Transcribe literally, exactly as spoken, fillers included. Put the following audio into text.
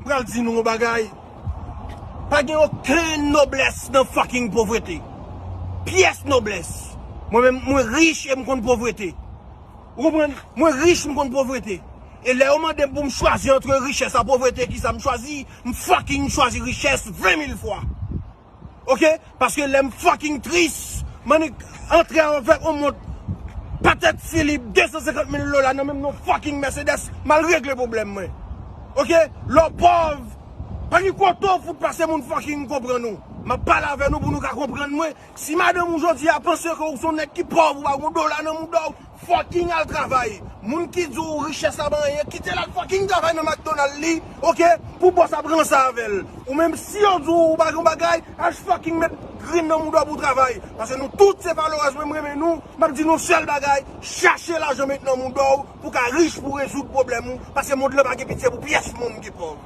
M pral di nou yon bagay. Pa gen okenn noblès nan fucking povrete. Pyès noblès. Mwen menm, mwen rich e m konn povrete. Ou konprann? Mwen rich, m konn povrete. E lè yo mande m pou m chwazi antre richès a povrete, kisa m chwazi? M fucking chwazi richès ven mil fwa. Oke? Paske lè m fucking tris, m annik antre avèk yon mont patèt Filip de san senkant mil dola nan menm yon fucking Mercedes, m al regle pwoblèm mwen. Oke? Lè w pòv, pa gen kote w fout pase moun fucking konprann ou. M ap pale avè nou pou nou ka konprann mwen. Si madanm ou jodi a panse ke ou se yon nèg ki pòv, ou pa gen yon dola nan mouda w, fucking al travay. Moun ki di w richès la pa anyen, kite l al fucking travay nan McDonald li, oke? Pou bòs ap ranse avè l. Ou menm si yo di w ou pa gen bagay, al fucking met grenn nan mouda w pou w travay. Paske nou tout se followers mwen, m renmen nou, m ap di nou sèl bagay, chache lajan met nan mouda w pou ka rich, pou rezoud pwoblèm ou, paske mond lan pa gen pitye pou pyès moun ki pòv.